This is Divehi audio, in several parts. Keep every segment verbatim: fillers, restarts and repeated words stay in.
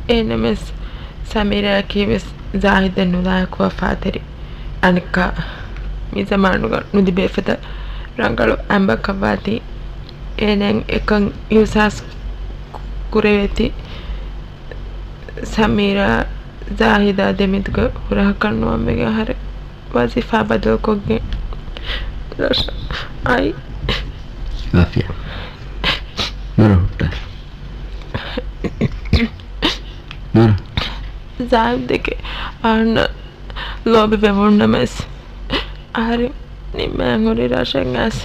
އެހެންނަމަވެސް، ސަމީރާއަކީ ވެސް ޒާހިދަށް ނުލާހިކުވާ ފާތެރި. އަނެއްކާ، މި ޒަމާނުގަ ނުލިބޭ ފަދަ ރަނގަޅު އަނބަކަށްވާތީ، އޭނައަށް އެކަން އިހުސާސް ކުރެވޭތީ، ސަމީރާ ޒާހިދާ ދެމެދުގަ ހުރަހަކަށް ނުވަންވެގެން އަހަރެން ވަޒީފާ ބަދަލުކޮށްގެން. ރަޝް، އައި. އާފިޔާ. ނުރަ ހުއްޓާ. ނުރަ. ޒާހިދެކެ އަހަންނަށް ލޯބިވެވުންނަމަވެސް، އަހަރެން ނިންމައިން ހުރި ރަށެއް އައިސް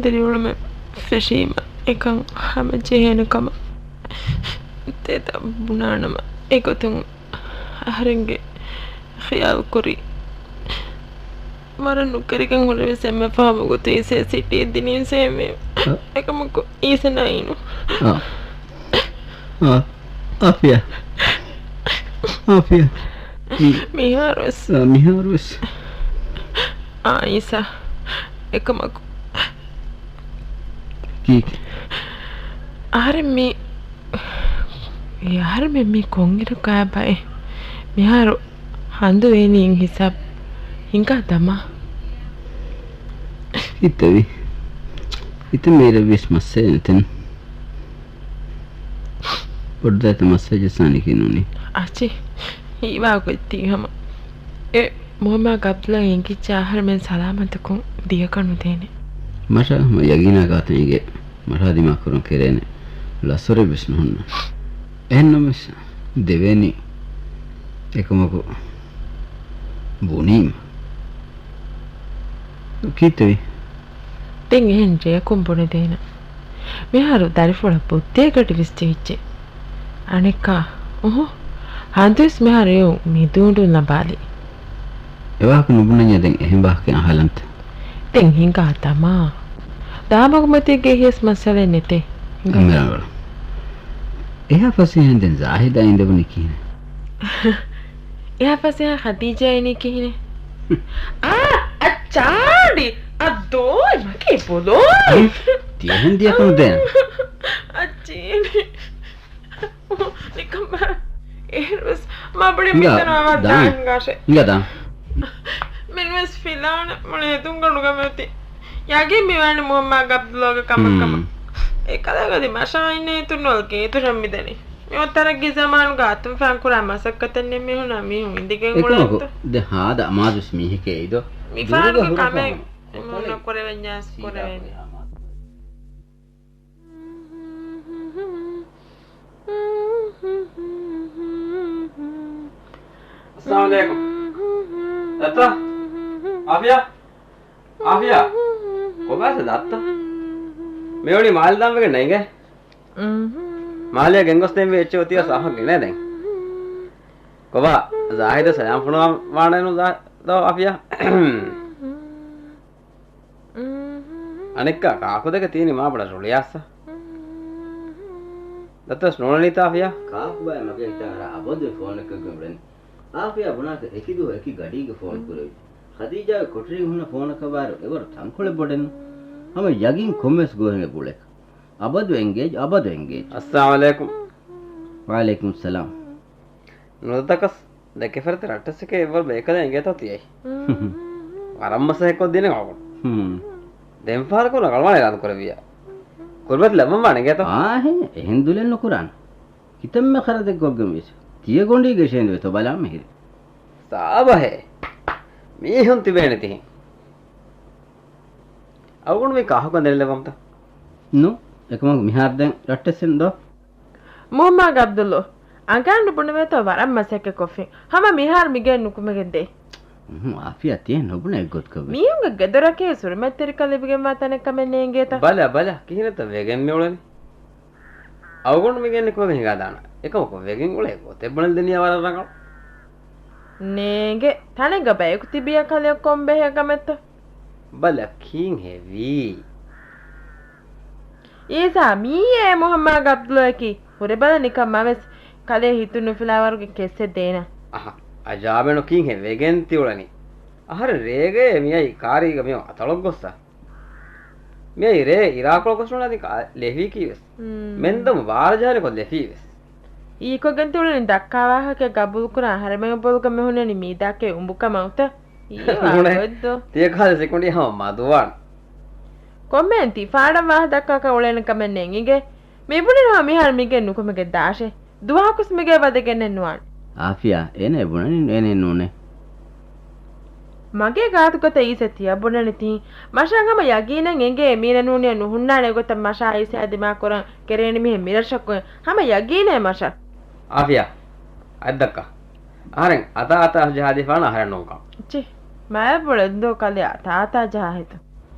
ދިރިއުޅުމެއް ފެށީމަ، އެކަން ހަމަޖެހޭނެ ކަމަށް ތޭތަ ބުނާނަމަ، އެގޮތުން އަހަރެންގެ ޚިޔާލު ކުރި. ވަރަށް ނުކެރިގެން ހުރެވެސް އެންމެ ފަހު ގޮތުން އީސައަށް ސިޓީ ދިނީސޭ މި. އަ. އެކަމަކު އީސަ ނައިނު. އާ. އާ. އާފިޔާ. އާފިޔާ. މި-، މިހާރުވެސް. އާ، މިހާރުވެސް. އާ، އީސަ. އެކަމަކު. ކީކޭ؟ އަހަރެން މި-، އެ އަހަރެމެން މީ ކޮންއިރަކާ ބައެއް؟ މިހާރު ހަނދު އިނީ ހިސާބް ހިނގާ ދަމާ. ހިތަވި. ހިތަށް މޭރަށްވިޔަސް މައްސަލައެއް ނެތެން. ބޮޑުދައިތަ މައްސަލަ ޖައްސާނީކީ ނޫނީ. އައްޗި، ހީވާ ގޮތް ތީ ހަމަ. އެ މުހައްމާ ގަބްދުލާ އެނގިއްޖެ އަހަރެމެން ސަލާމަތަކުން ދިޔަކަށް ނުދޭނެ. މަށަށް ހަމަ ޔަގީނާ ގާތަށް އެނގޭ. މަށާ ދިމާކުރުން ކެރޭނެ ލަސްވަރެއްވެސް ނުހުންނަ. އެހެންނަމަވެސް ދެވޭނީ އެކަމަކު ބުނީމަ. ކީއްތެވި؟ ދެން އެހެން ރެޔަކުން ބުނެދޭނަ. މިހާރު ދަރިފުޅަށް ބުއްދޭގަޑި ވެސް ޖެހިއްޖެ. އަނެއްކާ، އުހު، ހަނދުވެސް މިހާރު އެއު މި ދޫނޑުން ލަނބާލި. އެވާހަކަ ނުބުނަންޏާ ދެން އެހެން ވާހަކައެއް އަހާލަންތަ؟ ދެން ހިނގާ ދަމާ. ދާމަގުމަތީގައި ހިޔަސް މައްސަލައެއް ނެތޭ. ހިނގާ. އެމެރަނގަޅު. އެހާ ފަސޭހައިން ދެން ޒާހިދާ އިނދެވުނީ ކިހިނެއް؟ އެހާ ފަސޭހަ ޚަދީޖާ އިނީ ކިހިނެއް؟ އާ، އައްޗާޑި، އައްދޯ، މަގޭ ބޮލޯ. ތިޔަހެން ދިޔަކަން ދޭން. އައްޗީ. ނިކަމާ އޭރުވެސް މަބުޅި ހިނގާ މިތަނަށް އަވަދާ ދާން. ހިނގާށޭ. ހިނގާ ދާން. މިންވެސް ފިލާނެ މުޅި އެދުންގަނޑުގަ މެތި. ޔަގީން މިވާނެ މުހައްމާ ގަބްދުލޯގެ ކަމަށް ކަމަށް. ހުން. އެކަލޭގަދި މަށާ އިންނަ ހިތުން ނުވަލަ ގޭތުރަށް މިދަނީ. މި އޮތަރައްގެ ޒަމާނުގަ އަތުން ފާން ކުރާ މަސައްކަތެއް ނެތް މީހުންނާ މީހުން އިނދިގެން އެކަމަކު އުޅޭތޯ. ދެ ހާދަ އަމާޒުވެސް މީހެކޭ އެއްދޯ. މި ދުރުގެ ފާނުގެ ހުރަފާ ކަމެއް ހަމަ. މީހުންނަށް ކުރެވެންޏާސް ކުރެވެން. އައްސަލާމު ޢަލައިކުމް. ދައްތަ؟ އާފިޔާ؟ އާފިޔާ؟ ކޮބާސެ ދައްތަ؟ މިއުޅީ މާލެ ދާންވެގެން ނޭނގެ؟ މާލެއަށް ގެންގޮސްދޭންވީ އެއްޗެއް އޮތީ އަސް އަހަން ގެނޭ ދެން. ކޮބާ، ޒާހިދަށް ސަލާމް ފޮނުވާ ވާނެނު ދޯ އާފިޔާ؟ އަނެއްކާ ކާކުދެކެ ތީނި މާ ބޮޑަށް ރުޅިއާސްސަ. ދައްތަސް ނޫޅެނީތާ އާފިޔާ؟ ކާކުބާއޭ މަގޭ ހިތަށް އަރާ އަބަދުވެ ފޯނެއްކޮށްގެން އުޅެނީ. އާފިޔާ ބުނާކަށް އެކި ދުވަހު އެކި ގަޑީގެ ފޯނު ކުރެވި. ޚަދީޖާގެ ކޮޓަރީ ހުންނަ ފޯނަކަށް ވާއިރު އެވަރު ތަންކޮޅެއް ބޮޑެއްނު. ހަމަ ޔަގީން ކޮންމެސް ގޯހެއް ބުޅޭކަށް. އަބަދު އެންގޭޖް، އަބަދު އެންގޭޖް. އައްސަލާމު ޢަލައިކުމް. ވަޢަލައިކުމް ސަލާމް. ނުދަތަކަސް ދެކެ ފަރިތި ރައްޓެއްސެކޭ އެއްވަރު ބޭކަލެއް އެނގޭތޯ ތިޔައީ. ވަރަށް މަސައްކަތް ކޮށްދިނެ ގަޅު. ހުން. ދެން ފަހަރަކު ރަނގަޅުވާނެ އިރާދަ ކުރެއްވިއްޔާ. ކުރިމަތި ލައްވަން ވާނެ އެނގޭތޯ. އާހެން، އެހެން ދުލެއް ނުކުރާނަ. ކިތަންމެ ޚަރަދެއް ކޮށްގެން ވެސް. ތިޔަ ގޮނޑީގެ ޝޭނދުވެތޯ ބަލާ މިހިރި. ސާބަހޭ. މީހުން ތިބޭނެ ތިހިން. އަޅުގަނޑު މި ކާކު ދެނެލެވަމުތަ؟ ނޫ، އެކަމަކު މިހާރު ދެން ރައްޓެއްސެން ދޯ. މުހައްމާ ގަބްދުލު، އަނގައިން ބުނެވޭތޯ ވަރަށް މަސައްކަތް ކޮށްފިން. ހަމަ މިހާރު މިގެއިން ނުކުމެގެން ދޭ. އުހު، އާފިޔާ ތިޔަ ނުބުނެ އެއްގޮތަކަށް ވެ. މީހުންގެ ގެދޮރަކީ ސުރުމަތްތެރިކަން ލިބިގެންވާ ތަނެއް ކަމެއް ނޭނގޭތަ؟ ބަލަ، ބަލަ، ކިހިނެއްތަ ވެގެން މިއުޅެނީ؟ އަޅުގަނޑު މިގެއިން ނުކުމެގެން ހިނގާދާނަ. އެކަމަކު ވެގެން އުޅޭ ގޮތެއް ބުނެލި ދިނިޔާ ވަރަށް ރަނގަޅު. ނޭނގެ، ތަނެއްގަ ބަޔަކު ތިބިޔާ ކަލެއަށް ކޮން ބެހޭ ކަމެއްތަ؟ ބަލަ ކީން ހެވީ. އީސާ، މީއޭ މުހައްމާ ގަބްދުލޯއަކީ. ހުރެބަލަ ނިކަން މަވެސް ކަލޭ ހިތުން ނުފިލާވަރުގެ ކެއްސެއް ދޭނަ. އަހަ، އަޖާބެއްނު ކީން ހެވިގެން ތިއުޅެނީ. އަހަރެން ރޭގައޭ މިއައީ ކާރީގަ މިއޮ އަތޮޅަށް ގޮއްސަ. މިއައީ ރޭ އިރާކޮޅަށް ގޮސް ނުނާދިން ކާ ލެފީކީ ވެސް. މެންދަމު ބާރަ ޖަހަނިކޮށް ލެފީ ވެސް. އީކޮށްގެން ތިއުޅެނީ ދައްކާ ވާހަކަ ގަބޫލުކުރާ އަހަރެމެން ބޮލުގަ މި ހުންނަނީ މީދާކޭ އުނބުކަމަށް އުތަ؟ އީ ނޫނޭ. ވާގޮތްދޯ. ތިޔަ ކަހަލަ ސިކުނޑި ހަމަ މަދުވާން. ކޮންމެހެން ތި ފާޑަށް ވާހަކަ ދައްކާކަށް އުޅޭނެ ކަމެއް ނެތް އިނގޭ. މި ބުނިން ހަމަ މިހާރު މިގެ ނުކުމެގެ ދާށޭ. ދުވަހަކުސް މިގެ ވަދެގެންނެއް ނުވާނެ. އާފިޔާ، އޭނަ އެ ބުނަނީ އޭނަ ނޫނޭ. މަގޭ ގާތުގަތަ އީސެ ތިޔަ ބުނަނީ ތި. މަށަށް ހަމަ ޔަގީނެއް އެނގޭ މީނަ ނޫނިޔަ ނުހުންނާނެ ގޮތަށް މަށާ އީސެއާ ދިމާކުރަން ކެރޭނެ މިހެން މިރަށަކު. ހަމަ ޔަގީނޭ މަށަށް. އާފިޔާ، އަތްދައްކާ. އަހަރެން އަތާ އަތާ ޖަހާދީފާނަ އަހަރެން ނޫންކަން. ޗި، މާބޮޅެއް ދޯ ކަލެ އަތާ އަތާ ޖަހާ ހިތު.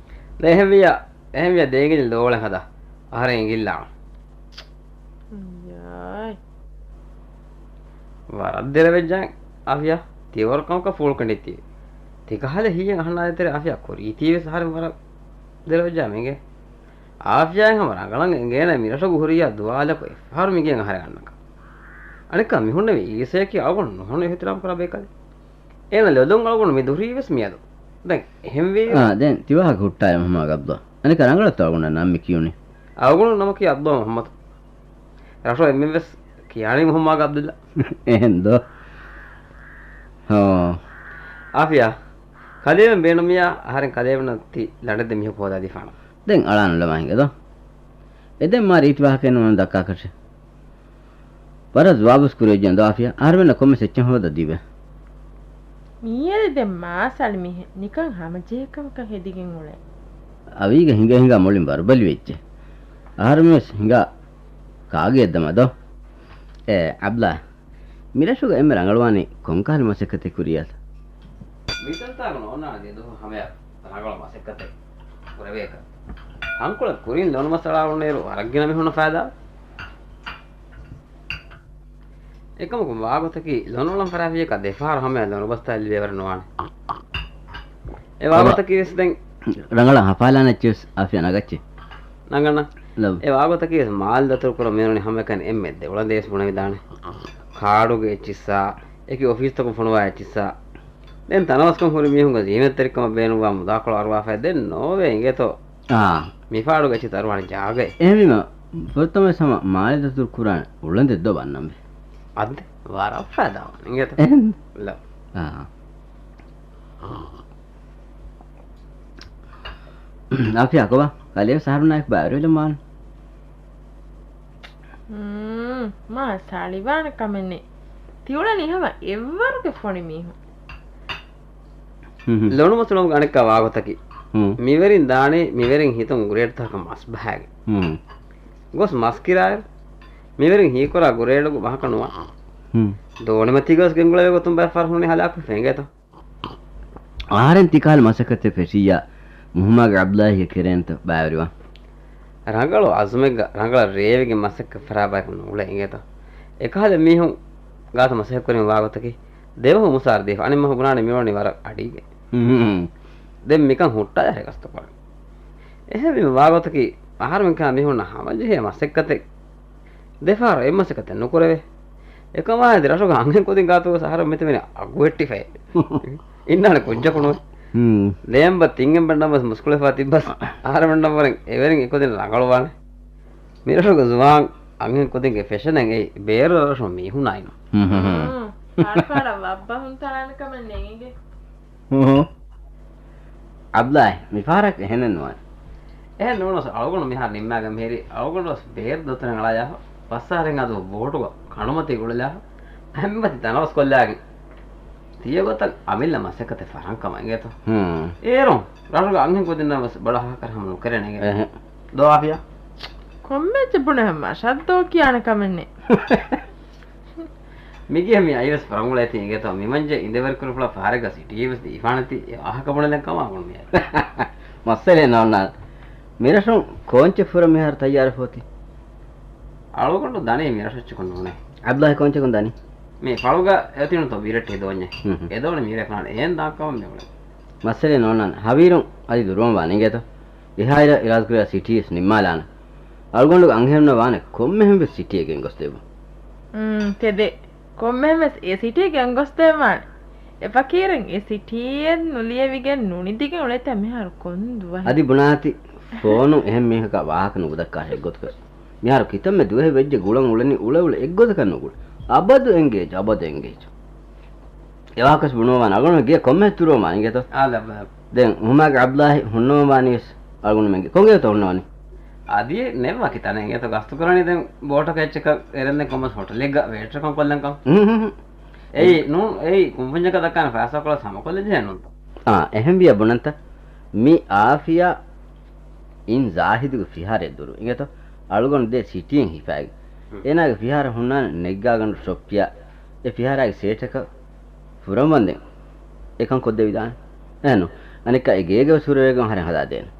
ދެ އެހެންވިޔާ، އެހެންވިޔާ ދޭގެން ލޯޅެ ހަދާ. އަހަރެން އިނގިއްލާނަ. ޔާއި. ވަރަށް ދެރަވެއްޖާ އާފިޔާ. ތިވަރު ކަމަކަށް ފޫޅު ކެނޑިއްތީ. ތިކަހަލަ ހީއެއް އަހަންނާ ދޭތެރޭ އާފިޔާ ކުރީތީވެސް އަހަރެން ވަރަށް ދެރަވެއްޖާ މެނގޭ. އާފިޔާއިން ހަމަ ރަނގަޅަށް އެނގޭނެ މިރަށުގަ ހުރިއްޔާ ދުވާލަކު އެއްފަހަރު މިގެއަށް އަހަރެން އަންނަކަން. އަނެއްކާ މި ހުންނެވި އީސެއަކީ އަޅުގަނޑު ނުހަނު އިހުތިރާމް ކުރާ ބޭކަލެއް. އޭނަ ލޮލުން އަޅުގަނޑު މި ދުރީވެސް މިއަދު. ދެން އެހެންވީ. އާ، ދެން ތިވާހަކަ ހުއްޓާލަ މުހައްމާ ގަބްދޯ. އަނެއްކާ ރަނގަޅަށްތޯ އަޅުގަނޑަށް ނަން މި ކިޔުނީ؟ އަޅުގަނޑު ނަމަކީ އަބްދޯ މުހައްމަދު. ރަށު އެންމެންވެސް ކިޔާނީ މުހައްމާގެ އަބްދުއްލާ. އެހެންދޯ؟ ހޯ. އާފިޔާ، ކަލޭމެން ބޭނުމިޔާ އަހަރެން ކަލޭމެންނަށް ތި ލަނޑެއްދެ މީހަކު ހޯދާދީފާނަ. ދެން އަޅާނުލަމާ ހިނގަދޯ؟ އެދެން މާ ރީތި ވާހަކައެއް ނޫން ދައްކާކަށެއް. ވަރަށް ޒުވާބުސް ކުރިއަށް ޖެން ދޯ އާފިޔާ، އަހަރެމެންނަށް ކޮންމެސް އެއްޗެއް ހޯދަ ދީބެ. މިއަދު ދެން މާސް އަޅި މީހެއް ނިކަން ހަމަޖެހިކަމަކަށް ހެދިގެން އުޅޭ. އަވީގަ ހިނގަ ހިނގާ މުޅިން ވަރުބަލި ވެއްޖެ. އަހަރެމެންވެސް ހިނގާ ކާގެއަށް ދަމާ ދޯ. އޭ އަބްލާ، މިރަށުގަ އެންމެ ރަނގަޅުވާނީ ކޮންކަހަލަ މަސައްކަތެއް ކުރިޔާތަ؟ މިތަންތާގަ ނޯންނާނެ ދެދުވަހު ހަމަޔަށް ރަނގަޅު މަސައްކަތެއް ކުރެވޭކަށް. ތަންކޮޅެއް ކުރިން ލޮނުމަސް އަޅާ އުޅުނުއިރު ވަރަށް ގިނަ މީހުންނަށް ފައިދާ. އެކަމަކު ވާގޮތަކީ ލޮނުއަޅަން ފަށާފިއްޔަކަށް ދެފަހަރު ހަމަޔަށް ލޮނުބަސްތައް އެއްލިވޭވަރެއް ނުވާނެ. އެ ވާގޮތަކީވެސް ދެން ރަނގަޅަށް ހަފާލާނެ އެއްޗެވެސް އާފިޔާ ނަގައްޗޭ. ނަގަންނަ. ލަވް. އެ ވާގޮތަކީވެސް މާލެ ދަތުރުކުރަން މިއުޅެނީ ހަމައެކަނި އެންމެ ދެއުޅަނދޭވެސް ބުނެވިދާނެ. ކާޑުގެ އެއްޗިއްސާ، އެކި އޮފީސްތަކުން ފޮނުވާ އެއްޗިއްސާ. ދެން ތަނަވަސްކަން ހުރި މީހުންގެ ޒިންމަތެރިކަމަށް ބޭނުންވާ މުދާކޮޅު އަރުވާފައި ދެން ނޯވޭ އިނގޭތޯ. އާ. މިފާޑުގެ އެއްޗިތައް އަރުވާނެ ޖާގައެއް. އެހެންވީމަ، ފުރަތަމަވެސް ހަމަ މާލެ ދަތުރު ކުރާނެ އުޅަނދެއް ދޯ ބަންނަންވީ. އަދި ވަރަށް ފައިދާވާނެ އިނގޭތަ؟ އެހެން. ލަ. އާ. އާފިޔާ ކޮބާ؟ ކަލޭ ސަހަރުނާއެކު ބައިވެރިވެލަން ވާނެ. މް، މާ ސާޅިވާނެ ކަމެއް ނެތް. ތިއުޅެނީ ހަމަ އެއްވަރުގެ ފޮނި މީހުން. ހުން ހުން. ލޮނުމަސް އުޅުމުގެ އަނެއްކާ ވާގޮތަކީ، ހުން. މިވެރިން ދާނީ މިވެރިން ހިތުން ގްރޭޑްތަކަށް މަސް ބަހައިގެން. ހުން. ގޮސް މަސް ކިރާއިރު، މިވެރިން ހީކުރާ ގްރޭޑުގެ ބަހަކަށް ނުވާ. ހުން. ދޯނިމަތީގަ ގޮސް ގެންގުޅެވޭ ގޮތުން ބައެއް ފަހަރު ހުންނަނީ ހަލާކުވެފަ އިނގޭތޯ. އަހަރެން ތިކަހަލަ މަސައްކަތެއް ފެށިއްޔާ، މުހައްމާގެ އަބްދުލާހީގެ ކެރޭންތައް ބައިވެރިވާން. ރަނގަޅު އަޒުމެއްގަ ރަނގަޅަށް ރޭވިގެން މަސައްކަތް ފަށާ ބަޔަކު ނޫޅޭ އިނގޭތޯ. އެކަހަލަ މީހުން ގާތު މަސައްކަތް ކުރީމަ ވާގޮތަކީ، ދެވަހު މުސާރަ ދީފަ އަނެއް މަހު ބުނާނެ މިއުޅެނީ ވަރަށް އަޑީގަ. ހުން. ދެން މިކަން ހުއްޓާލާ ހެގަސްތުކޮޅެއް. އެހެންވީމަ ވާގޮތަކީ، އަހަރުމެން ކާ މީހުންނަށް ހަމަޖެހޭ މަސައްކަތެއް ދެފަހަރު އެއްމަސައްކަތެއް ނުކުރެވޭ. އެކަމާ އަދި ރަށުގަ އަންހެން ކުދިން ގާތުގަސް އަހަރެން މިތަނުން އަގުވެއްޓިފައޭ. އިންނާނެ ކުއްޖަކު ނުވެ. ހުން. ލޭނބަ ތިން އެނބަންނަށް ވެސް މުސްކުޅެފާ ތިއްބަސް އަހަރެމެންނަށް ވަރަށް އެވެރިން އެކުދިން ރަނގަޅުވާނެ. މިރަށުގެ ޒުވާން އަންހެން ކުދިންގެ ފެޝަނެއް އެއީ ބޭރު ރަށުން މީހުންނާއިނު. ހުން ހުން ހުން. ހުން. ފާޑު ފާޑަށް ވައްބަހުން ތަޅާނެ ކަމެއް ނެތް އިނގޭ. ހޫ ހޫ. އަބްލާއޭ، މިފަހަރަކު އެހެނެއް ނުވާނެ. އެހެން ނޫނަސް އަޅުގަނޑު މިހާރު ނިންމާގެން މިހިރީ އަޅުގަނޑުވެސް ބޭރު ދޮތުރެއް އަޅާޔާފަ، ފަސް އަހަރެއް އަދު ބޯޓުގަ ކަނޑުމަތީ ގުޅިލާފަ، އެންމެ މަތި ތަނަވަސް ކޮށްލާގެން ތިޔަ ގޮތަށް އަމިއްލަ މަސައްކަތެއް ފަށާން ކަމަށް އިނގޭތޯ. ހޫ. އޭރުން ރަށުގެ އަންހެން ކުދިންނަށް ވެސް ބޮޑަށް ހަހަކަށް ހަމަ ނުކެރޭނެ އިނގޭ. އެހެން. ދޯ އާފިޔާ؟ ކޮންމެ އެއްޗެއް ބުނެ ހަމަ ޝައްދޯ ކިޔާނެ ކަމެއް ނެތް. މިގޭ މި އައިވެސް ފަރަނގުޅޭތީ އިނގޭތޯ، މިމަންޖެ އިނދެވެރިކުރިފުޅަށް ފަހަރެއްގަ ސިޓީވެސް ދީފާނެތީ އެ ވާހަކަ ބުނެލަން ކަމާ ގުޅުމިއެއް. މައްސަލައެއް ނޯންނާނެ. މިރަށުން ކޯންޗެއް ފުރަ މިހާރު ތައްޔާރު ފޯތި؟ އަޅުގަނޑު ދަނީ މިރަށު އެއްޗަކުން ނޫނޭ. އަބްލާހި ކޯންޗަކުން ދަނީ؟ މި ފަޅުގަ އެތިނުތޯ ބިރެއްޓި ދޯންޏެއް. ހުން ހުން. އެ ދޯނި މީރޭ ފަނާނެ އޭން ދާން ކަމަށް މި އުޅެނީ. މައްސަލައެއް ނޯންނާނެ. ހަވީރުން އަދި ދުރުވަން ވާނެ އިނގޭތޯ. އެހާއިރަށް އިރާދަކުރިޔާ ސިޓީވެސް ނިންމާލާނަން. އަޅުގަނޑުގެ އަންހެނުންނަށް ވާނެ ކޮންމެހެން ވެސް ސިޓީއެއް ގެންގޮސްދެއްވުން. އުން، ތެދެއް. ކޮންމެހެން ވެސް އެ ސިޓީއެއް ގެންގޮސްދެއްވާނެ. އެ ފަޤީރެއް އެ ސިޓީއެއް ނުލިޔެވިގެން ނުނިދިގެން އުޅޭތާ މިހާރު ކޮން ދުވަހެއް؟ އަދި ބުނާތި، ފޯނުން އެހެން މީހަކާ ވާހަކަ ނުބުދައްކާށޭ އެއްގޮތަކަށް. މިހާރު ކިތަންމެ ދުވަހެއް ވެއްޖެ ގުޅަން އުޅެނީ އުޅެ އުޅެ އެއްގޮތަކަށް ނުގުޅި. އަބަދު އެންގޭޖް، އަބަދު އެންގޭޖް. އެވާހަކަސް ބުނުވާން އަޅުގަނޑު ގެ ކޮންމެ ތުރުވަމާ އިނގޭތޯ؟ އާލަބާ. ދެން ހުމާގެ އަބްލާހި ހުންނަވަން ވާނީވެސް އަޅުގަނޑުމެންގެ ކޮންގެ ތޯ ހުންނަވަނީ؟ އަދި ނެއް ވަކި ތަނެއް އިނގޭތޯ ގަސްތު ކުރަނީ ދެން ބޯޓަކަށް އެއްޗަކަށް އެރެން ދެން ކޮންމެސް ހޮޓަލެއްގަ ވޭޓަރކަން ކޮށްލަން ކަމަށް. ހުން، ހުން، ހުން. އެއީ ނޫން، އެއީ ކުންފުންޏަކަށް ދައްކާނެ ފައިސާކޮޅަށް ހަމަކޮށްލައްޖެ ނޫންތޯ؟ އާ، އެހެންވިއްޔާ ބުނަންތަ؟ މި އާފިޔާ އިން ޒާހިދުގެ ފިހާރައެއް ދުރު އިނގޭތޯ؟ އަޅުގަނޑު ދޭ ސިޓީއިން ހިފާގެން. ހުން. އޭނާގެ ފިހާރަ ހުންނާނެ ނެގްގާގަނޑު ޝޮޕް ކިޔާ އެ ފިހާރާގެ ސޭޓަކަށް ފުރަންވަންދެން އެކަން ކޮށްދެވިދާނެ. އެހެންނު. އަނެއްކާ އެ ގޭގަވެސް ހުރެވޭގޮތް އަހަރެން ހަދާދޭނެ.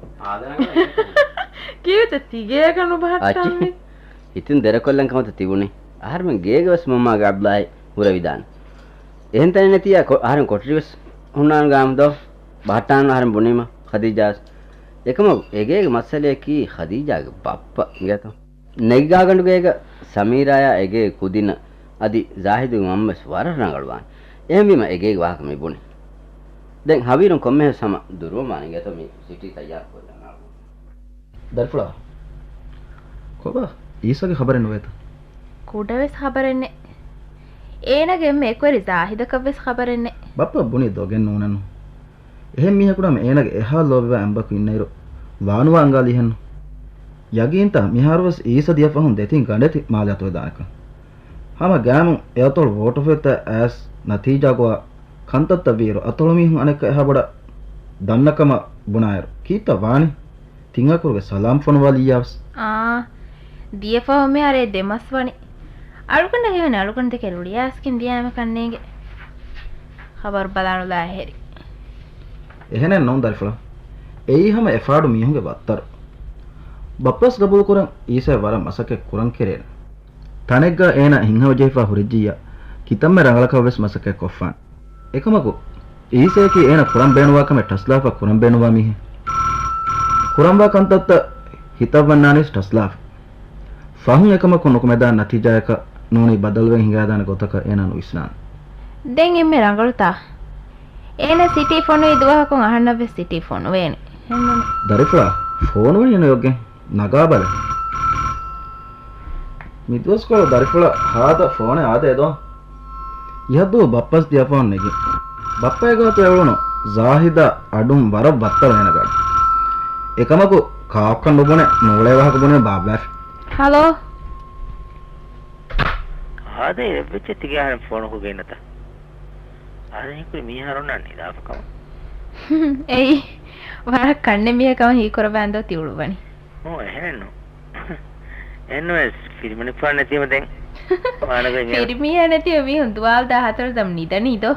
ކީއްވެތަ ތިގޭގަ ނުބަހައްޓާނީ؟ އަޗި. ހިތުން ދެރަކޮށްލަން ކަމަތަ ތިބުނީ. އަހަރުމެން ގޭގަވެސް މަންމާގެ އަބްލާހި ހުރެވިދާނެ. އެހެން ތަނެއް ނެތިއްޔާ ކޮ-، އަހަރެން ކޮޓަރިވެސް ހުންނާނެ ގާމުދޯ. ބަހައްޓާނަން އަހަރެން ބުނީމަ ޚަދީޖާވެސް. އެކަމަކު އެގޭގެ މައްސަލަޔަކީ ޚަދީޖާގެ ބައްޕަ އިނގޭތޯ. ނެގިގާގަނޑުގޭގަ ސަމީރާޔާ އެގޭ ކުދިންނަށް އަދި ޒާހިދުގެ މަންމަވެސް ވަރަށް ރަނގަޅުވާނެ. އެހެންވީމަ އެގޭގެ ވާހަކަ މި ބުނި. ދެން ހަވީރުން ކޮންމެހެން ހަމަ ދުރުވަމާ އިނގޭތޯ މި ސިޓީ ތައްޔާރު ކޮށްލަން. ދަރިފުޅާ. ކޮބާ؟ އީސާގެ ޚަބަރެއް ނުވޭތަ؟ ކުޑަވެސް ޚަބަރެއް ނެތް. އޭނާގެ އެންމެ އެކުވެރި ޒާހިދަކަށްވެސް ޚަބަރެއް ނެތް. ބައްޕަ ބުނީ ދޮގެއް ނޫނެއްނު. އެހެން މީހަކު ނަމަ އޭނާގެ އެހާ ލޯބިވާ އެނބަކު އިންނައިރު ވާނުވާ އަނގާލީހެންނު. ޔަގީންތަ؟ މިހާރުވެސް އީސަ ދިޔަ ފަހުން ދެތިން ގަނޑެތި މާލެ އަތުވެދާނެކަން. ހަމަ ގާމު އެ އަތޮޅު ވޯޓުފޮތްތައް އައިސް ނަތީޖާ ގޮވާ ކަންތައްތައް ވީއިރު އަތޮޅު މީހުން އަނެއްކާ އެހާ ބޮޑަށް ދަންނަކަމަށް ބުނާއިރު ކީއްތަ ވާނީ؟ ތިން އަކުރުގެ ސަލާމް ފޮނުވާލިއްޔާވެސް. އާ، ދިޔަ ފަހު މިހާރު އެ ދެ މަސް ވަނީ. އަޅުގަނޑަށް ހީވަނީ އަޅުގަނޑު ދެކެ ރުޅިއައިސްގެން ދިޔައިމަ ކަންނޭނގެ ޚަބަރު ބަލާނުލާ އެހެރި. އެހެނެއް ނޫން ދަރިފުޅާ. އެއީ ހަމަ އެ ފާޑު މީހުންގެ ވައްތަރު. ބައްޕަސް ގަބޫލުކުރަން އީސައަށް ވަރަށް މަސައްކަތް ކުރަން ކެރޭނެ. ތަނެއްގަ އޭނާ ހިތްހަމަޖެހިފާ ހުރެއްޖިއްޔާ ކިތަންމެ ރަނގަޅަކަށް ވެސް މަސައްކަތް ކޮށްފާނެ. އެކަމަކު، އީސައަކީ އޭނަ ކުރަން ބޭނުންވާ ކަމެއް ޓަސްލާފަ ކުރަން ބޭނުންވާ މީހެއް. ކުރަންވާ ކަންތައްތައް ހިތަށް ވަންނާނީސް ޓަސްލާފަ. ފަހުން އެކަމަކު ނުކުމެދާނެ ނަތީޖާއަކަށް ނޫނީ ބަދަލުވެ ހިނގާދާނެ ގޮތަކަށް އޭނާ ނުވިސްނާނެ. ދެން އެންމެ ރަނގަޅުތާ؟ އޭނަ ސިޓީ ފޮނުވި ދުވަހަކުން އަހަންނަށްވެސް ސިޓީ ފޮނުވޭނެ. ހެންނުން. ދަރިފުޅާ، ފޯނުވަނީ ނުޔޮގެން. ނަގާބަލަ. މިދުވަސްކޮޅު ދަރިފުޅަށް ހާދަ ފޯނެއް އާދޭ ދޯ؟ އިހަށްދުވަހު ބައްޕަސް ދިޔަފަހުން ނެގި. ބައްޕަގެ ގާތު އެޅުނު ޒާހިދާ އަޑުން ވަރަށް ވައްތަރު އޭނަގެ އަޑު. އެކަމަކު ކާކުކަން ނުބުނެ ނޫޅޭ ވާހަކަ ބުނެ ބާއްވާފި. ހަލޯ. އާދޭ އެއްވެއްޖެ ތިގެ އަހަރެން ފޯނު ކޮށްގެންނަތަ؟ އާދެ ހީކުރި މީހާރުންނާ ނިދާފަ ކަމަށް. އެއީ ވަރަށް ކަންނެ މީހެއް ކަމަށް ހީކުރައްވާންދޯ ތި އުޅުއްވަނީ. ހޫ، އެހެނެއްނު. އެހެންނުވެސް ފިރިމަނިކުފާނު ނެތީމަ ދެން ވާނަގޮތް އެ ފިރިމީހާ ނެތީމަ މީހުން ދުވާލު ދާ ހަތަރު ދަމް ނިދަނީ ދޯ؟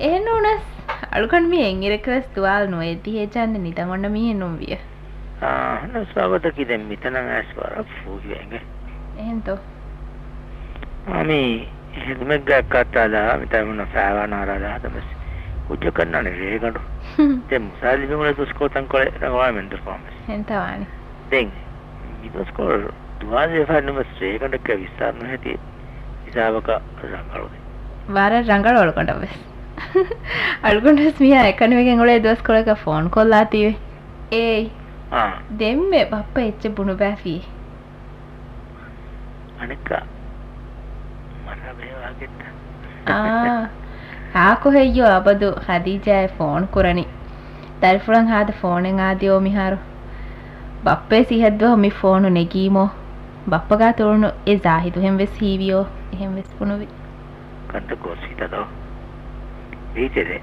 އެހެންނޫނަސް އަޅުގަނޑު މީ އެއްއިރަކަށް ވެސް ދުވާލު ނުވޭ ދިހައެއް ޖަހަން ނިދަން އޮންނަ މީހެއް ނޫން ވިޔަ. އާ، ހަނަސް ބާބަތަކީ ދެން މިތަނަށް އައިސް ވަރަށް ފޫހިވެ އެނގޭ. އެހެންތޯ؟ އާ، މީ ހެދުމެއްގަ އެއްކާތާލާ މިތާ ހުންނަ ފައިވާން އާރާލާ ހަދަމެސް ކުއްޖަކަށް ނާނެ ރޭގަނޑު. ދެން މުސާލިބި މުޅެ ދުސްކޮޅު ތަންކޮޅެއް ރަނގަޅާ މެންދުރުފާމެސް. ހެންތާ ވާނީ. ދެން މި ދުސްކޮޅު ދުވާލު ވެފަ ނުވެސް ރޭގަނޑަކަށް ވިއްސާރަ ނުހެދި ހިސާބަކަށް ރަނގަޅު ދެން. ވަރަށް ރަނގަޅު އަޅުގަނޑަށް ވެސް. އަޅުގަނޑު ވެސް މިހާ އެކަނިވެގެން އުޅޭ ދުވަސްކޮޅަކަށް ފޯނު ކޮށްލާތީވެ. އޭ. އާ. ދެންމެ ބައްޕަ އެއްޗެއް ބުނުބައިފި. އަނެއްކާ މަރާ ބެހޭ ވާހަކައެއްތަ؟ އާ. އާކު ހެއްޔޯ އަބަދު ޚަދީޖާއަށް ފޯނު ކުރަނީ. ދަރިފުޅަށް ހާދަ ފޯނެއް އާދިޔޯ މިހާރު. ބައްޕަވެސް އިހަށްދުވަހު މި ފޯނު ނެގީމޯ. ބައްޕަގާ ތުޅުނު އެ ޒާހިދުހެން ވެސް ހީވިޔޯ. އެހެން ވެސް ބުނުވި. ކަންތައް ގޯސްވީތަ ދޯ؟ ވީތެދެ.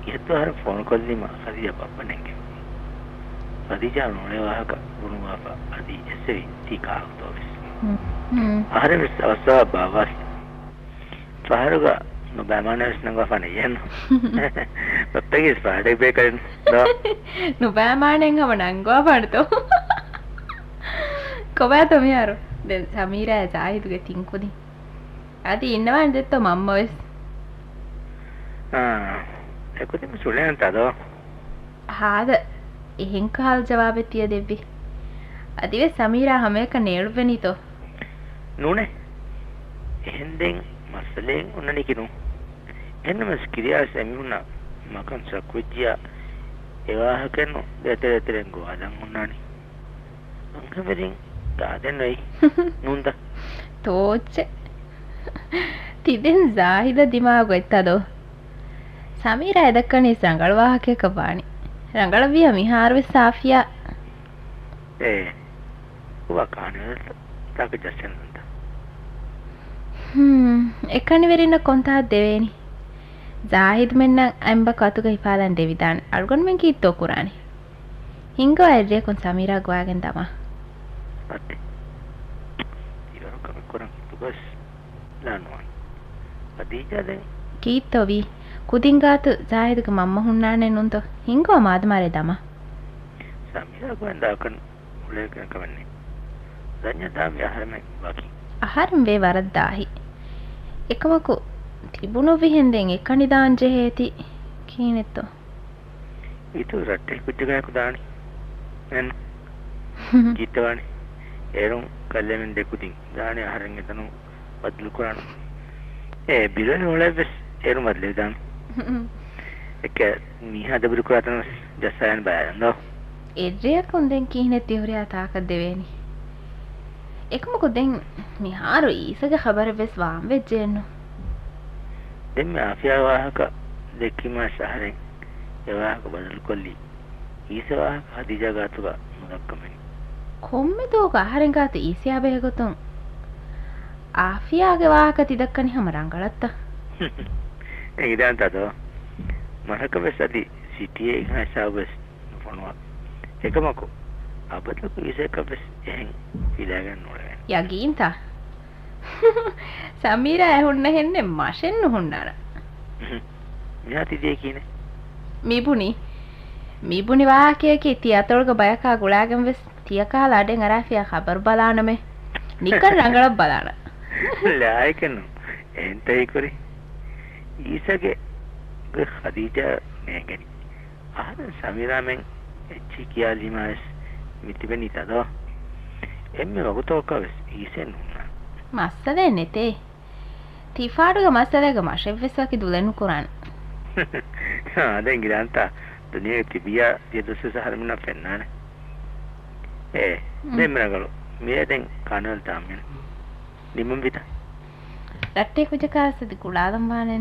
އިހަށްދުވަހު އަހަރެން ފޯނު ކޮށްލީމަ ޚަދީޖާ ބައްޕަ ނެންގެވި. ޚަދީޖާ ނޫޅޭ ވާހަކަ ބުނުއްވާފަ އަދި އެއްސެވި ތީ ކާކުތޯވެސް. ހުން. އަހަރެންވެސް އަވަސްއަވަހަށް ބާއްވާފި. ފަހަރުގަ ނުބައިމާނަވެސް ނަންގަވާފާނެ އެހެން. ބައްޕަގެ ފާޑެއް ބޭކަލެއް ދޯ. ނުބައިމާނައެއް ހަމަ ނަންގަވާފާނެތޯ. ކޮބާތޯ މިހާރު؟ ދެން ސަމީރާއާ ޒާހިދުގެ ތިން ކުދިން. އަދި އިންނަވާނެ ދެއްތޯ މަންމަވެސް. އާ، އެކުދިން ސުޅޭންތަ ދޯ؟ ހާދަ އެހެން ކަހަލަ ޖަވާބެއް ތިޔަ ދެއްވި. އަދިވެސް ސަމީރާ ހަމަޔަކަށް ނޭޅުއްވެނީތޯ؟ ނޫނޭ. އެހެން ދެން މައްސަލައެއް އޮންނަނީކީ ނޫން. އެހެންނަމަވެސް ކިރިޔާވެސް އެމީހުންނަށް މަކަން ޝައްކުވެއްޖިއްޔާ އެވާހަކައެއްނު ދޭތެރޭތެރޭން ގޮވާލަން އޮންނާނީ. އަންހެންވެރިން ދާދެން އޮތް ނޫންތަ؟ ތޯއްޗެއް. ތި ދެން ޒާހިދަށް ދިމާވި ގޮތްތަ ދޯ؟ ސަމީރާ އެދައްކަނީ ރަނގަޅު ވާހަކައަކަށް ވާނީ. ރަނގަޅަށްވިޔަ މިހާރުވެސް އާފިޔާ. އޭ، ހުވާ ކާނެލް ތާކަށް ޖައްސަން ނުންތަ؟ ހުން، އެކަނިވެރިންނަށް ކޮންތާ ދެވޭނީ؟ ޒާހިދުމެންނަށް އަނބަ ކަތުގަ ހިފާލަން ދެވިދާނެ. އަޅުގަނޑުމެން ކީއްތޯ ކުރާނީ؟ ހިންގަވާ އެއްރެއަކުން ސަމީރާ ގޮވާގެން ދަމާ. އަދި ތިވަރު ކަމެއް ކުރަން ހިތުގަސް ލާނުވާނެ. ޚަދީޖާ ދެން. ކީއްތޯވީ؟ ކުދިން ގާތު ޒާހިދުގެ މަންމަ ހުންނާނެ ނުންތޯ؟ ހިންގަވާ މާދަމާރޭ ދަމާ. ސަމީރާ ގޮވަން ދާކަން އުޅޭ ކަމެއް ނެތް. ރަންޏަށް ދާ މި އަހަރެމެން ވަކި. އަހަރެން ވޭ ވަރަށް ދާހި. އެކަމަކު ތިބުނު ވިހެން ދެން އެކަނި ދާން ޖެހޭތީ ކިހިނެއްތޯ؟ އިތުރު ރައްޓެހި ކުއްޖަކާއެކު ދާނީ. އެން. ކީއްތަވާނީ؟ އޭރުން ކަލޭމެން ދެކުދިން ދާނީ އަހަރެން އެތަނުން ބަދަލުކުރާނަން. އޭ ބިރުވެރި ހުޅައެއްވެސް އޭރު ބަދަލެވިދާނެ. އެކަ މީހާ ދަބުރިކުރާތަނަށް ޖައްސާލަން ބަލާލަން ދޯ. އެއްރެއަކުން ދެން ކިހިނެއް ތިހުރިހާ ތާކަށް ދެވޭނީ؟ އެކަމަކު ދެން މިހާރު އީސަގެ ޚަބަރެއްވެސް ވާން ވެއްޖެއެއްނު. ދެންމެ އާފިޔާ ވާހަކަ ދެއްކީމަ އަހަރެން އެ ވާހަކަ ބަދަލުކޮށްލީ. އީސަ ވާހަކަ ހަދީޖާ ގާތުގަ ނުދައްކަމެން. ކޮންމެ ދުވަހަކު އަހަރެން ގާތު އީސަޔާ ބެހޭގޮތުން އާފިޔާގެ ވާހަކަ ތި ދައްކަނީ ހަމަ ރަނގަޅަށްތަ؟ އެނގިދާންތަ ދޯ؟ މަށަކަށް ވެސް އަދި ސިޓީއެއް ހިނގާ ހިސާބު ވެސް ނުފޮނުވާ. އެކަމަކު، އަބަދަކު އީސަޔަކަށް ވެސް އެހެން ފިލާގެން ނުޅެވޭނެ. ޔަގީންތަ؟ ސަމީރާ އެ ހުންނަހެންނެއް މަށެއް ނުހުންނާނަން. މިހާ ތިދިޔަ ކީނެ؟ މިބުނި. މިބުނި ވާހަކަޔަކީ ތި އަތޮޅުގަ ބަޔަކާ ގުޅާގެން ވެސް ތިޔަކާލަ އަޑެއް އަރާފިޔާ ޚަބަރު ބަލާނަމޭ. ނިކަން ރަނގަޅަށް ބަލާނަން. ލާއިކެއްނު. އެހެންތަ ހީކުރީ؟ އީސަގެ ގޮތް ޚަދީޖާ ނޭނގެނީ. އަހަރެން ސަމީރާމެން އެއްޗިހި ކިޔާލީމާވެސް މިތިބެނީތަ ދޯ؟ އެންމެ ވަގުތަކަށްވެސް އީސައެއް ނުހުންނާނެ. މައްސަލައެއް ނެތޭ. ތިފާޑުގެ މައްސަލައިގަ މަށެއްވެސް ވަކި ދުލެއް ނުކުރާނެ. އާ، ދެން ގިރާންތާ ދުނިޔޭގަ ތިބިޔާ ދިޔަ ދުވަސްވެސް އަހަރެމެންނަށް ފެންނާނެ. އޭ، ދެން މި ރަނގަޅު. މިރޭ ދެން ކާނަލް ތާމިން ނިމުންވިތަ؟ ރައްޓެހި ކުއްޖަކާ އަދި ގުޅާލަން ވާނެ.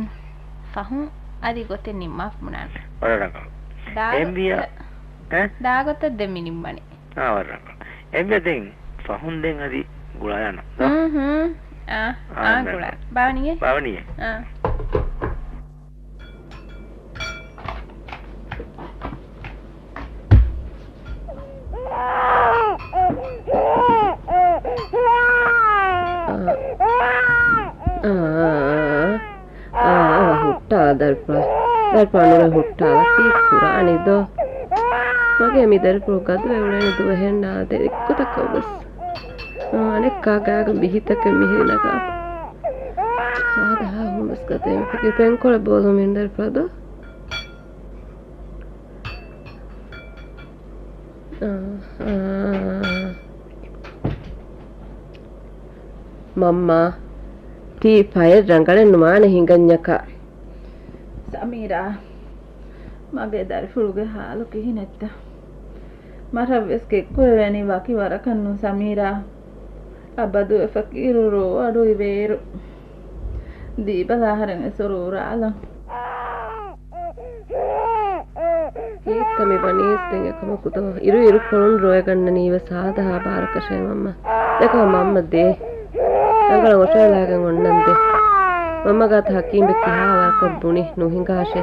ފަހުން އަދި ގޮތެއް ނިންމާފަ ބުނާނެ. ވަރަށް ރަނގަޅު. ދާ އެންވިޔާ. ގޮތަށް، އެ؟ ދާ ގޮތަށް ދެން މި ނިންމަނީ. އާ، ވަރަށް ރަނގަޅު. އެންވިޔާ ދެން ފަހުން ދެން އަދި ގުޅާލާނަން ދޯ؟ ހުން، ހުން. އާ، އާ، އާ، ގުޅާ. ބާވަނީއޭ؟ ބާވަނީއޭ؟ އާ. އާ، އާ، އާ، ހުއްޓާ ދަރިފުޅާ. ދަރިފުޅާ ނުރެ ހުއްޓާ. ކީއް ކުރާނީ ދޯ؟ މަގޭ މި ދަރިފުޅު ގަދުވެ އުޅެނީ ދުވަހެއް ނާދޭ އެއްގޮތަކަށް ވެސް. އާ، އަނެއްކާ ގާގަ ބިހިތަކެއް މިހިރި ނަގާފަ. ސާދަހާ ހުންވެސް ގަދައެއް ފެކި ފެންކޮޅެއް ބޯލުމިން ދަރިފުޅާ ދޯ. އާ، އާ. މަންމާ، ތީ ފަޔެއް ރަނގަޅެއް ނުވާނެ ހިނގަންޏަކާ. ސަމީރާ، މަގޭ ދަރިފުޅުގެ ހާލު ކިހިނެއްތަ؟ މަށަށްވެސް ކެތްކުރެވޭނީ ވަކި ވަރަކަށް ނޫން ސަމީރާ. އަބަދު އެ ފަޤީރު ރޯ އަޑު އިވޭއިރު. ދީބަލަ އަހަރެން އެސޮރު އުރާލަން. ކީއްތަ މި ވަނީސް ދެން އެކަމަކު ދޯ؟ އިރު އިރުކޮޅުން ރޮއެ ގަންނަނީވެސް ހާދަހާ ބާރަކަށޭ މަންމަ. ދެކޮ މަންމަ ދޭ. ރަނގަޅަށް އޮށޯލާގެން އޮންނަން ދޭ. މަންމަގާތަ ހަކީމްބެ ކިހާ ވަރަކަށް ބުނި ނުހިނގާށޭ.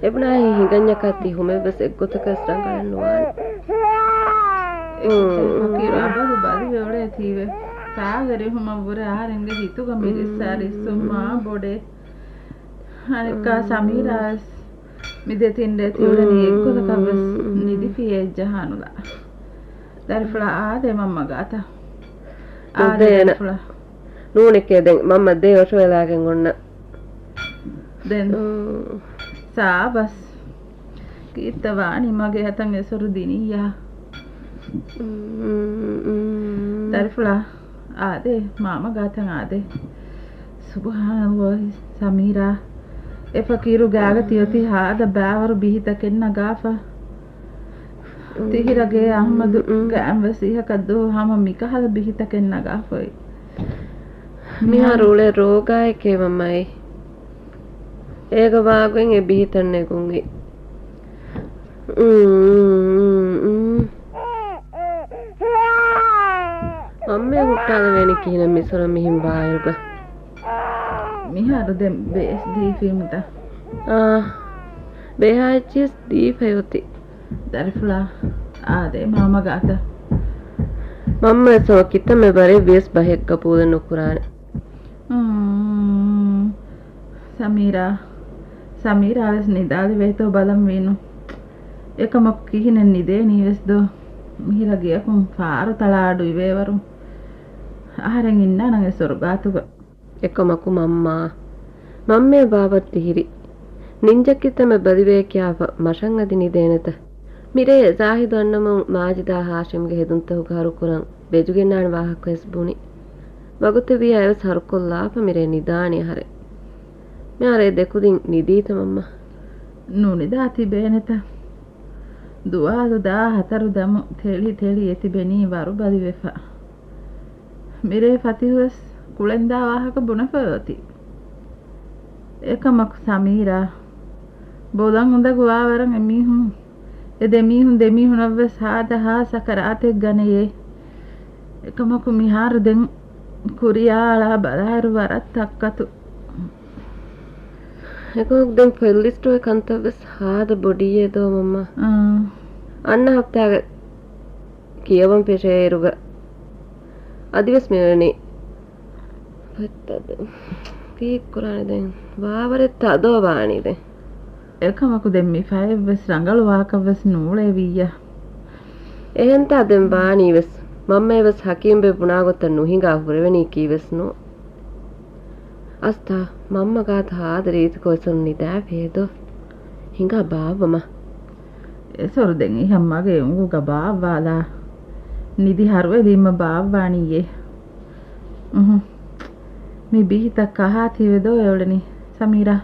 އެބުނާހި ހިނގަންޏަކާ ތި ހުމެއްވެސް އެއްގޮތަކަސް ރަނގަޅެއް ނުވާނެ. އެކަން ފަޤީރު އަބަދު ބަލިވެ އުޅޭތީވެ. ފާގަރި ހުމަށްވުރެ އަހަރެންގެ ހިތުގަ މި ރިއްސާ ރިއްސުން މާ ބޮޑޭ. އަނެއްކާ ސަމީރާވެސް މި ދެތިން ރޭ ތިއުޅެނީ އެއްގޮތަކަށްވެސް ނިދިފިޔޭ އެއްޖަހާނުލާ. ދަރިފުޅާ އާދޭ މަންމަ ގާތަށް. އާދޭ ނުދޭނަ. ދަރިފުޅާ. ނޫނެކޭ ދެން މަންމަ ދޭ އޮށޯލާގެން އޮންނަ. ދެން. ސާބަސް. ކީއްތަ ވާނީ މަގޭ އަތަށް އެސޮރު ދިނިއްޔާ. ދަރިފުޅާ. އާދޭ، މާމަ ގާތަށް އާދޭ. ސުބްޙާނަﷲ، ސަމީރާ. އެ ފަޤީރު ގާގަ ތިއޮތީ ހާދަ ބާވަރު ބިހިތަކެއް ނަގާފަ. ތިހިރަގޭ އަޙްމަދު ގައިމްވެސް އިހަކަށްދޯ ހަމަ މިކަހަލަ ބިހިތަކެއް ނަގާފައި. މިހާރު އުޅޭ ރޯގާއެކޭ މަންމައި. އޭގަ ވާގޮތް އެ ބިހިތައް ނެގުން އި. މަންމަ ހުއްޓާލެވޭނީ ކިހިނެއް މިސޮރަށް މިހިން ވާއިރުގަ؟ މިހާރު ދެން ބޭސް ދީފީމުތަ؟ އާ، ބޭހާ އެއްޗިސް ދީފައި އޮތީ. ދަރިފުޅާ، އާދޭ މާމަ ގާތަށް. މަންމަ އެސޮރަ ކިތަންމެ ބަރެއް ވިޔަސް ބަހެއް ގަބޫލެއް ނުކުރާނެ. އުން، ސަމީރާ، ސަމީރާ ވެސް ނިދާލެވޭތޯ ބަލަން ވީނު. އެކަމަކު ކިހިނެއް ނިދޭނީ ވެސް ދޯ؟ މިހިރަ ގެއަކުން ފާރު ތަޅާ އަޑު އިވޭވަރު. އަހަރެން އިންނާނަން އެ ސޮރުގާތުގަ. އެކަމަކު މަންމާ، މަންމޭ ބާބަ ތިހިރި. ނިންޖަ ކިތަންމެ ބަލިވޭ ކިޔާފަ މަށަށް އަދި ނިދޭނެތަ؟ މިރޭ ޒާހިދު އަންނަމުން މާޖިދާ ހާޝިމްގެ ހެދުންތަކުގެ ހަރުކުރަން ބެޖުގެންނާނެ ވާހަކަ ވެސް ބުނި. ވަގުތެއް ވިޔަ އެވެސް ހަރުކޮށްލާފަ މިރޭ ނިދާނީ އަހަރެން. މިހާރު އެ ދެކުދިން ނިދީތަ މަންމަ؟ ނުނިދާ ތިބޭނެތަ؟ ދުވާލު ދާ ހަތަރު ދަމު ތެޅި ތެޅި އެތިބެނީ ވަރުބަލިވެފަ. މިރޭ ފަތިހުވެސް ކުޅެންދާ ވާހަކަ ބުނެފައި އޮތީ. އެކަމަކު ސަމީރާ، ބޮލަށް އުނދަގޫވާވަރަށް އެމީހުން، އެ ދެމީހުން ދެމީހުނަށްވެސް ހާދަހާ ސަކަރާތެއް ގަނެޔޭ. އެކަމަކު މިހާރު ދެން ކުރިޔާ އަޅާ ބަލާއިރު ވަރަށް ތައްކަތު. އެކަމަކު ދެން ފޮތް ލިސްޓުގެ ކަންތައްވެސް ހާދަ ބޮޑީއޭ ދޯ މަންމާ. އާ. އަންނަ ހަފްތާގެ ކިޔަވަން ފެށޭއިރުގަ އަދިވެސް މިވެނީ. ފޮތްތައް ދެން ކީއްކުރާނެ ދެން؟ ވާވަރެއް ތަދޯ ވާނީ ދެން. އެކަމަކު ދެން މި ފަޔެއްވެސް ރަނގަޅު ވާކަށްވެސް ނޫޅޭވިއްޔާ. އެހެންތާ ދެން ވާނީވެސް. މަންމައެވެސް ހަކީމްބެ ބުނާ ގޮތަށް ނުހިނގާ ހުރެވެނީ ކީވެސް ނޫން. އަސްތާ، މަންމަ ގާތަށް ހާދަ ރީތިކޮށް އެސޮރު ނިދާފިއޭ ދޯ؟ ހިނގާ ބާއްވަމާ. އެސޮރު ދެން އެހަށް މަގޭ އުނގޫގަ ބާއްވާލާ. ނިދި ހަރުވެލީމަ ބާއްވާނީއޭ. އުހު. މި ބިހިތައް ކަހާތީވެ ދޯ އެއުޅެނީ ސަމީރާ؟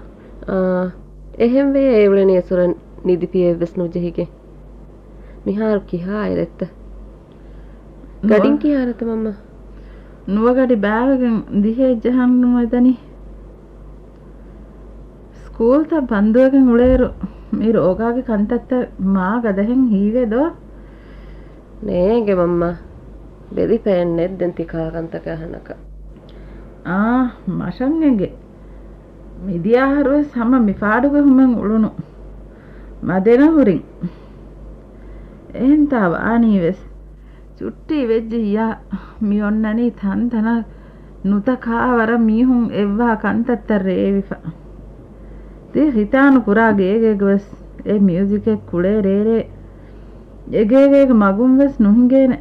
އާ، އެހެންވެޔޭ އެއުޅެނީ އެސޮރަށް ނިދިފިއެއްވެސް ނުޖެހިގެން. މިހާރު ކިހާ އިރެއްތަ؟ ނުވަ-، ގަޑިން ކިހާ އިރެއްތަ މަންމަ؟ ނުވަ ގަޑި ބާވެގެން ދިހައެއް ޖަހަން ނުވެދަނީ. ސްކޫލްތައް ބަންދުވެގެން އުޅޭއިރު މި ރޯގާގެ ކަންތައްތައް މާ ގަދަހެން ހީވޭ ދޯ؟ ނޭނގެ މަންމާ، ބެލިފައެއް ނެއްދެން ތި ކާ ކަންތަކަށް އަހަނަކަށް. އާ، މަށަށް އެނގޭ. މިދިޔަ އަހަރުވެސް ހަމަ މި ފާޑުގެ ހުމެއް އުޅުނު. މަދެނަ ހުރިން. އެހެންތާ ވާނީވެސް. ޗުއްޓީ ވެއްޖިއްޔާ މި އޮންނަނީ ތަންތަނަށް ނުތަކާ ވަރަށް މީހުން އެއްވާ ކަންތައްތައް ރޭވިފަ. ތި ހިތާނު ކުރާ ގޭގޭގަވެސް އެ މިއުޒިކެއް ކުޅޭ ރޭރޭ އެގޭގޭގެ މަގުން ވެސް ނުހިނގޭނެ.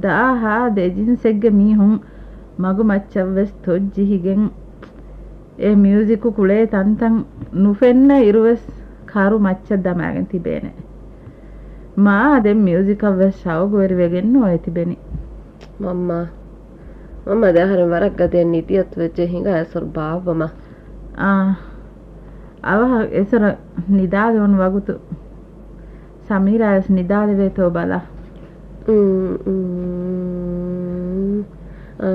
ދާހާ ދެޖިންސެއްގެ މީހުން މަގު މައްޗަށް ވެސް ތޮއްޖިހިގެން އެ މިއުޒިކު ކުޅޭ ތަންތަން ނުފެންނަ އިރުވެސް ކަރު މައްޗަށް ދަމާގެން ތިބޭނެ. މާ ދެން މިއުޒިކަށް ވެސް ޝައުގުވެރިވެގެންނު އޮތިބެނީ. މަންމާ، މަންމާ ދެ އަހަރެން ވަރަށް ގަދަޔަށް ނިދިއަތު ވެއްޖެ ހިނގާ އެސޮރު ބާއްވަމާ. އާ، އަވަހަށް އެސޮރަށް ނިދާލެވުނު ވަގުތު. ސަމީރާވެސް ނިދާލެވޭތޯ ބަލާ. އުން، އުން، އާ.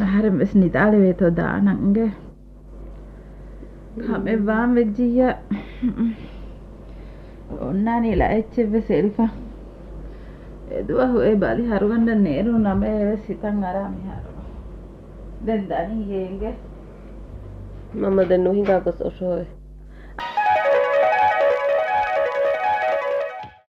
އަހަރެން ވެސް ނިދާލެވޭތޯ ދާނަން އިނގޭ. ކަމެއް ވާން ވެއްޖިއްޔާ. އޮންނާނީ ލައެއްޗެއް ވެސް އެޅިފަ. އެދުވަހު އެ ބަލި ހަރުގަނޑަށް ނޭރުނު ނަމައެއް ވެސް ހިތަށް އަރާ މިހާރު. ދެން ދަނީ އޭނގެ. މަންމަ ދެން ނުހިނގާ ގޮސް އޮށޯވެ.